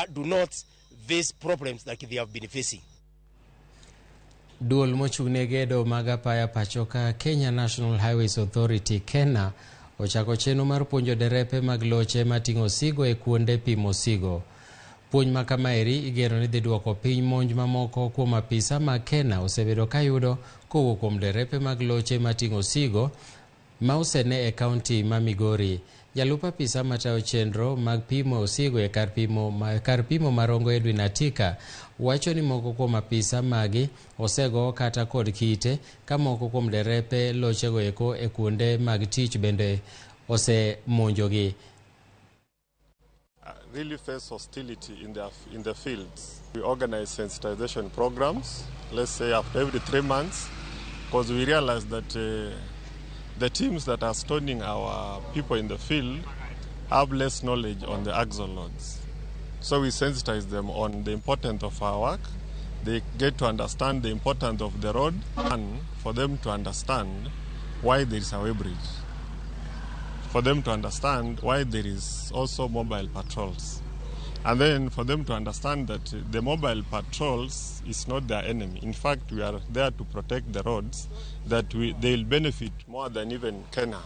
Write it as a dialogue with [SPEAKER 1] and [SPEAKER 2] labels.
[SPEAKER 1] do not face problems like they have been facing.
[SPEAKER 2] Duol mochung'ne gedo mag apaya pachoka Kenya National Highways Authority KeNHA ochako chenro mar puonjo derepe mag loche mating'o osigo e kuonde pimo osigo. Puonj ma kamaeri igeno ni dhi duoko piny monj mamoko kuom apisa mag KeNHA osebedo kayudo kowuok kuom derepe mag loche mating'o osigo ma osene e kaunti ma Migori. Jalup apisa matayo chenro mag pimo osigo e kar pimo ma Rongo Edwin Atika wacho ni moko kuom apisa magi osego kata kod kite ka moko kuom derepe lochego eko e kuonde mag tich bende osemonjogi.
[SPEAKER 3] Really face hostility in the fields. We organize sensitization programs, let's say after every 3 months, because we realize that the teams that are stoning our people in the field have less knowledge on the axle loads. So we sensitize them on the importance of our work. They get to understand the importance of the road and for them to understand why there is a weighbridge, for them to understand why there is also mobile patrols. And then for them to understand that the mobile patrols is not their enemy. In fact, we are there to protect the roads, that they'll benefit more than even KeNHA.